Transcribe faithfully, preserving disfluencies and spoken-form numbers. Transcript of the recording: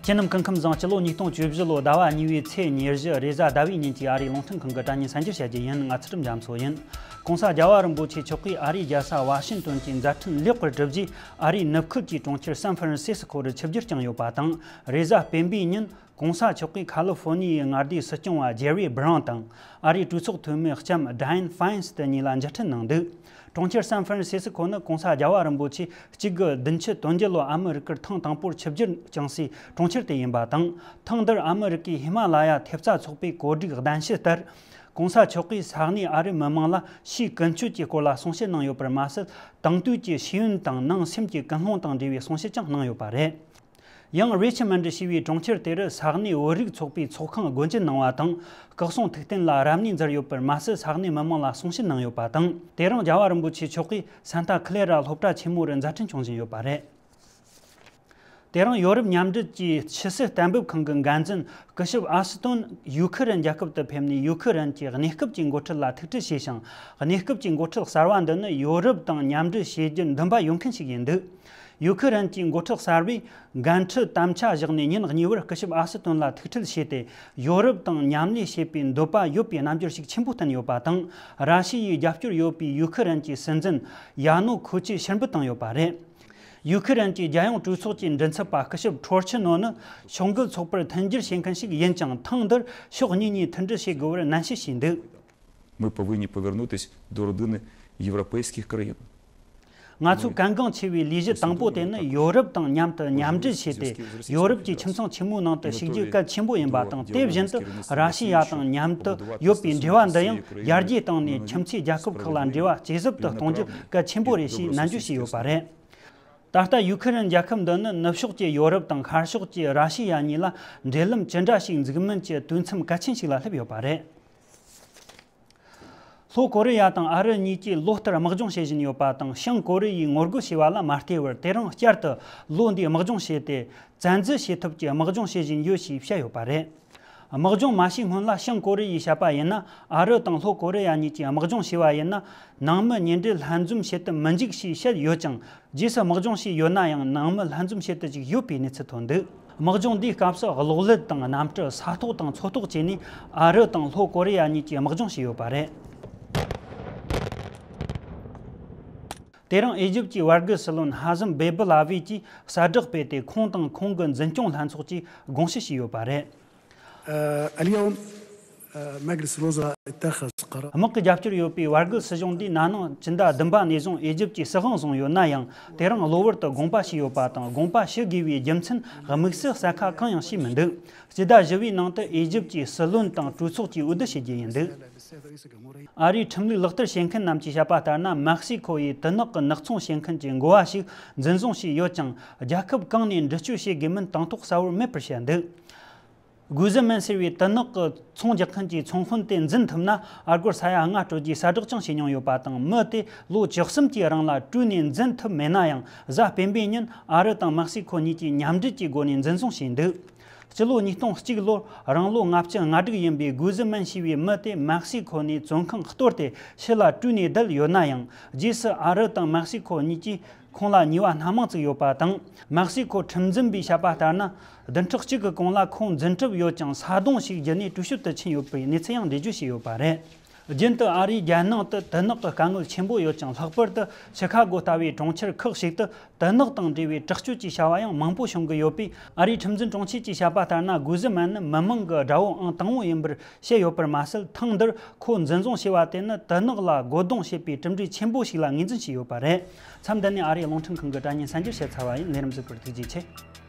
ཁྱེད་རྣམས་སྐུ་ཁམས་བཟང་། སྤྱི་ལོ་ཉིས་སྟོང་བཅུ་བཞི་ལོ་ཟླ་བ་གཉིས་པའི་ཚེས་ཉེར་བཞི་རེས་གཟའ་ཟླ་བའི་ཉིན་གྱི་ཨ་རིའི་རླུང་འཕྲིན་ཁང་གི་དྲ་བརྙན་གསར་འགྱུར་བཤད་རྒྱུ་ཡིན། ང་ཚུལ་ཁྲིམས་རྒྱ་མཚོ་ཡིན། ྋགོང་ས་རྒྱལ་བ་རིན་པོ་ཆེ་མཆོག་གིས་ཨ་རིའི་རྒྱལ་ས་ཝ་ཤིང་ཏོན་གྱི་མཛད་འཕྲིན་ལེགས་པར་གྲུབ་རྗེས། ཨ་རིའི་ནུབ་ཁུལ་གྱི་གྲོང་ཁྱེར་སན་ཧྥ་རན་སི་སི་ཁོ་རུ་ཆིབས་བསྒྱུར་བསྐྱངས་ཡོད་པ་དང་། རེས་གཟའ་སྤེན་པའི་ཉིན་ྋགོང་ས་མཆོག་གིས་ཁ་ལི་ཧྥོ་ནི་ཡའི་མངའ་སྡེའི་སྲིད་སྐྱོང་བ་ཇེ་རི་སྦ་རའུན་དང་། ཨ་རིའི་གྲོས་ཚོགས་འཐུས་མི་ལྕམ་ཌ་ཡན་ཧྥ་ཡིན་སི་དུ་གཉིས་ལ་མཇལ་འཕྲད་གནང་འདུག་གྲོང་ཁྱེར་སན་ཧྥ་རན་སི་སི་ཁོ་ནི་ྋགོང་ས་རྒྱལ་བ་རིན་པོ་ཆེ་གཅིག་དགུ་བདུན་ཅུ་དོན་བརྒྱད་ལོར་ཨ་མི་རི་ཀར་ཐེངས་དང་པོར་ཆིབས་བསྒྱུར་བསྐྱངས་སའི་གྲོང་ཁྱེར་དེ་ཡིན་པ་དང་། ཐེངས་འདིར་ཨ་མི་རི་ཀའི་ཧི་མ་ལ་ཡ་ཐེབས་རྩ་ཚོགས་པའི་གོ་སྒྲིག་གདན་ཞུ་ལྟར། ྋགོང་ས་མཆོག་གིས་ས་གནས་ཨ་རི་མི་མང་ལ་ཕྱིའི་ཀུན་སྤྱོད་ཀྱི་སྐོར་ལ་གསུང་བཤད་གནང་ཡོད་པར་མ་ཟད། དེང་དུས་ཀྱི་ཤེས་ཡོན་དང་ནང་སེམས་ཀྱི་ཀུན་སློང་དང་འབྲེལ་བའི་གསུང་བཤད་ཀྱང་གནང་ཡོད་པ་རེད། ཡང་རི་ཆི་མོན་ཌི་ཞེས་པའི་གྲོང་ཁྱེར་དེ་རུ་ས་གནས་བོད་རིགས་ཚོགས་པའི་ཚོགས་ཁང་སྒོ་འབྱེད་གནང་བ་དང་། སྐུ་སྲུང་ཐུགས་རྟེན་ལ་རབ་གནས་མཛད་ཡོད་པར་མ་ཟད། ས་གནས་མི་མང་ལ་གསུང་བཤད་གནང་ཡོད་པ་དང་། དེ་རིང་རྒྱལ་བ་རིན་པོ་ཆེ་མཆོག་གིས་སན་ཏཱ་ཁི་ལེ་ར་སློབ་གྲྭ་ཆེན་མོ་རུ་མཛད་འཕྲིན་སྐྱོང་བཞིན་ཡོད་པ་རེད། དེ་རིང་ཡོ་རོབ་མཉམ་འབྲེལ་གྱི་ཕྱི་སྲིད་གཏན་འབེབས་ཁང་གི་འགན་འཛིན་སྐུ་ཞབས་ཨ་སི་ཏོན་ཡུ་ཁི་རན་རྒྱལ་ཁབ་ཏུ་ཕེབས་ནས། ཡུ་ཁི་རན་གྱི་གནས་སྐབས་ཀྱི་འགོ་ཁྲིད་ལ་ཐུག་འཕྲད་བྱས་ཤིང་། གནས་སྐབས་ཀྱི་འགོ་ཁྲིད་གསར་བ་འདི་ནི་ཡོ་རོབ་དང་མཉམ་འབྲེལ་བྱེད་རྒྱུ་འདུན་པ་ཡོད་མཁན་ཞིག་ཡིན་འདུག་ཡུ་ཁི་རན་གྱི་འགོ་ཁྲིད་གསར་པས་འགན་འཁྲི་དམ་བཅའ་བཞག་ནས་ཉིན་གཉིས་པར་སྐུ་ཞབས་ཨ་སི་ཏོན་ལ་ཐུག་འཕྲད་བྱས་ཏེ། ཡོ་རོབ་དང་མཉམ་ལས་བྱེད་པའི་འདོད་པ་ཡོད་པའི་རྣམ་འགྱུར་ཞིག་ཆེན་པོ་བསྟན་ཡོད་པ་དང་། ར་ཤི་ཡའི་རྒྱབ་སྐྱོར་ཡོད་པའི་ཡུ་ཁི་རན་གྱི་སྲིད་འཛིན་ཡ་ནུ་ཁོ་ཆིས་ཕྱིར་འབུད་བཏང་ཡོད་པ་རེད། ཡུ་ཁི་རན་གྱི་རྒྱལ་ཡོངས་གྲོས་ཚོགས་ཀྱི་མགྲིན་ཚབ་པ་སྐུ་ཞབས་ཁྲོར་ཆི་ནོ་ནི་ཕྱོགས་འགལ་ཚོགས་པར་མཐུན་འགྱུར་བྱེད་མཁན་ཞིག་ཡིན་ཅིང་། ཐེངས་འདིར་ཕྱོགས་གཉིས་ནས་མཐུན་སྒྲིལ་བྱེད་དགོས་པར་ནན་བཤད་བྱས་འདུག Мы повинні повернутись до родини європейських країн. ང་ཚོའི་གལ་འགངས་ཆེ་བའི་ལས་གཞི་དང་པོ་དེ་ནི་ཡོ་རོབ་དང་མཉམ་དུ་མཉམ་འབྲེལ་བྱས་ཏེ། ཡོ་རོབ་ཀྱི་ཁྱིམ་ཚང་ཆེན་མོའི་ནང་དུ་ཞུགས་རྒྱུ་གལ་ཆེན་པོ་ཡིན་པ་དང་། དེ་བཞིན་དུ་ར་ཤི་ཡ་དང་མཉམ་དུ་ཡོད་པའི་འབྲེལ་བ་འདི་ཡང་ཡར་རྒྱས་བཏང་ནས། ཁྱིམ་མཚེས་རྒྱལ་ཁབ་ཁག་ལ་འབྲེལ་བ་ཇེ་ཟབ་ཏུ་གཏོང་རྒྱུ་གལ་ཆེན་པོ་རེད་ཞེས་ནན་བརྗོད་བྱས་ཡོད་པ་རེད། ད་ལྟ་ཡུ་ཁི་རན་རྒྱལ་ཁབ་འདི་ནི་ནུབ་ཕྱོགས་ཀྱི་ཡོ་རོབ་དང་ཤར་ཕྱོགས་ཀྱི་ར་ཤི་ཡ་གཉིས་ལ་འབྲེལ་ལམ་ཅི་འདྲ་ཞིག་འཛུགས་མིན་གྱི་དུས་མཚམས་གལ་ཆེན་ཞིག་ལ་སླེབས་ཡོད་པ་རེད། ལྷོ་ཀོ་རི་ཡ་དང་ཨ་རི་གཉིས་ཀྱིས་ལོ་ལྟར་དམག་སྦྱོང་བྱེད་བཞིན་ཡོད་པ་དང་། བྱང་ཀོ་རི་ཡས་ངོ་རྒོལ་བྱས་པ་ལ་མ་བལྟས་པར། དེ་རིང་བསྐྱར་དུ་ལོ་འདིའི་དམག་སྦྱོང་བྱས་ཏེ། བཙན་འཛུལ་བྱེད་ཐབས་ཀྱི་དམག་སྦྱོང་བྱེད་བཞིན་ཡོད་ཅེས་བཤད་ཡོད་པ་རེད། དམག་སྦྱོང་མ་བྱས་སྔོན་ལ་བྱང་ཀོ་རི་ཡས་བཤད་པ་ཡིན་ན། ཨ་རི་དང་ལྷོ་ཀོ་རི་ཡ་གཉིས་ཀྱིས་དམག་སྦྱོང་བྱས་པ་ཡིན་ན། ནང་མི་ཉེ་འབྲེལ་ལྷན་འཛོམས་བྱེད་དུ་མི་འཇུག་ཞེས་བཤད་ཡོད་ཅིང་། རྗེས་སུ་དམག་སྦྱོང་བྱས་ཡོད་ན་ཡང་། ནང་མི་ལྷན་འཛོམས་བྱེད་དུ་ཅིག་ཡོད་པའི་གནས་ཚུལ་ཐོན་འདུག་དམག་སྦྱོང་འདིའི་སྐབས་སུ་གློག་ཀླད་དང་གནམ་གྲུ། ས་ཐོག་དང་མཚོ་ཐོག་བཅས་ནས་ཨ་རི་དང་ལྷོ་ཀོ་རི་ཡ་གཉིས་ཀྱིས་དམག་སྦྱོང་བྱས་ཡོད་པ་རེད། དེ་རིང་ཨི་ཇིབ་ཀྱི་བར་བརྒལ་སྲིད་བློན་ཧ་ཟིམ་བེ་བུ་ལ་ཝི་གྱིས་གསལ་བསྒྲགས་སྤེལ་ཏེ། ཁོང་དང་ཁོང་གི་འཛིན་སྐྱོང་ལྷན་ཚོགས་ཀྱིས་དགོངས་ཞུ་བྱས་ཡོད་པ་རེད། آه، اليوم، آه، مجلس الوزراء اتخذ قرار. དམག་གི་རྒྱབ་སྐྱོར་ཡོད་པའི་བར་བརྒལ་སྲིད་གཞུང་འདིས་ན་ནིང་སྤྱི་ཟླ་བདུན་པ་ནས་བཟུང་ཨི་ཇིབ་ཀྱི་སྲིད་དབང་བཟུང་ཡོད་ན་ཡང་། དེ་རིང་གློ་བུར་དུ་དགོངས་པ་ཞུས་ཡོད་པ་དང་། དགོངས་པ་ཞུ་དགོས་པའི་རྒྱུ་མཚན་དམིགས་བསལ་གསལ་ཁ་གང་ཡང་བྱས་མི་འདུག་སྤྱི་ཟླ་བཞི་པའི་ནང་དུ་ཨི་ཇིབ་ཀྱི་སྲིད་བློན་དང་གྲོས་ཚོགས་ཀྱིས་འོས་བསྡུ་བྱེད་རྒྱུ་ཡིན་འདུག་ཨ་རིའི་ཁྲིམས་ལུགས་ལག་བསྟར་བྱེད་མཁན་རྣམས་ཀྱིས་བཤད་པ་ལྟར་ན། མེག་སི་ཁོ་ཡིས་དུ་ནག་གི་ནག་ཚོང་བྱེད་མཁན་གྱི་འགོ་བ་ཞིག་འཛིན་བཟུང་བྱས་ཡོད་ཅིང་། རྒྱལ་ཁབ་གང་ནས་འདྲི་གཅོད་བྱེད་དགོས་མིན་དང་ཐོག་གསལ་བོར་མེད་པར་བཤད་འདུག་གུ་ཟི་མན་ཟེར་བའི་དུ་ནག་གི་ཚོང་རྒྱག་མཁན་གྱི་ཚོང་དཔོན་དེ་འཛིན་ཐུབ་ན། ཨ་སྒོར་ས་ཡ་ལྔ་སྤྲོད་རྒྱུའི་གསལ་བསྒྲགས་ཀྱང་བྱས་མྱོང་ཡོད་པ་དང་། མི་དེ་ལོ་བཅུ་གསུམ་གྱི་རིང་ལ་དྲུད་ནས་འཛིན་ཐུབ་མེད་ན་ཡང་། གཟའ་སྤེན་པའི་ཉིན་ཨ་རི་དང་མེག་སི་ཁོ་གཉིས་ཀྱིས་མཉམ་འབྲེལ་གྱི་སྒོ་ནས་འཛིན་བཟུང་བྱས་འདུག་སྤྱི་ལོ་ཉིས་སྟོང་གཅིག་ལོར་རང་ལོ་ལྔ་བཅུ་ང་དྲུག་ཡིན་པའི་གུ་ཟི་མན་ཞེས་པའི་མི་དེ་མེག་སི་ཁོ་ནས་བཙོན་ཁང་གཏོར་ཏེ་ཕྱི་ལ་དྲུད་ནས་བསྡད་ཡོད་ན་ཡང་། རྗེས་སུ་ཨ་རི་དང་མེག་སི་ཁོ་གཉིས་ཀྱིས་ཁོང་ལ་ཉེས་པ་སྣ་མང་བཙུགས་ཡོད་པ་དང་། མེག་སི་ཁོ་ཁྲིམས་འཛིན་པས་བཤད་པ་ལྟར་ན། བདུན་ཕྲག་གཅིག་གི་གོང་ལ་ཁོང་འཛིན་གྲབས་ཡོད་ཅིང་། ས་དོང་ཞིག་བརྒྱུད་ནས་གྲོས་ཆོད་དུ་ཕྱིན་ཡོད་པའི་གནས་ཚུལ་ཡང་འགྲེལ་བརྗོད་བྱས་ཡོད་པ་རེད། རྒྱུན་དུ་ཨ་རིའི་རྒྱལ་ནང་དུ་དུ་ནག་གི་དཀའ་ངལ་ཆེན་པོ་ཡོད་ཅིང་། ལྷག་པར་དུ་ཆི་ཁ་གོ་ལྟ་བུའི་གྲོང་ཁྱེར་ཁག་ཞིག་ཏུ་དུ་ནག་དང་འབྲེལ་བའི་དྲག་སྤྱོད་ཀྱི་བྱ་བ་ཡང་མང་པོ་བྱུང་གི་ཡོད་པས། ཨ་རིའི་ཁྲིམས་འཛིན་དྲུང་ཆེ་གིས་བཤད་པ་ལྟར་ན། གུ་ཟི་མན་ནི་མི་མང་གི་དགྲ་བོ་ཨང་དང་པོ་ཡིན་པར་བཤད་ཡོད་པར་མ་ཟད། ཐེངས་འདིར་ཁོ་འཛིན་བཟུང་བྱས་པ་དེ་ནི་དུ་ནག་ལ་རྒོལ་རྡུང་བྱེད་པའི་གྲུབ་འབྲས་ཆེན་པོ་ཞིག་ལ་ངོས་འཛིན་བྱས་ཡོད་པ་རེད། མཚམས་འདི་ནས་ཨ་རིའི་རླུང་འཕྲིན་ཁང་གི་དྲ་བརྙན་གསར་འགྱུར་བཤད་ཚར་བ་ཡིན། ལས་རིམ་གཟིགས་པར་ཐུགས་རྗེ་ཆེ།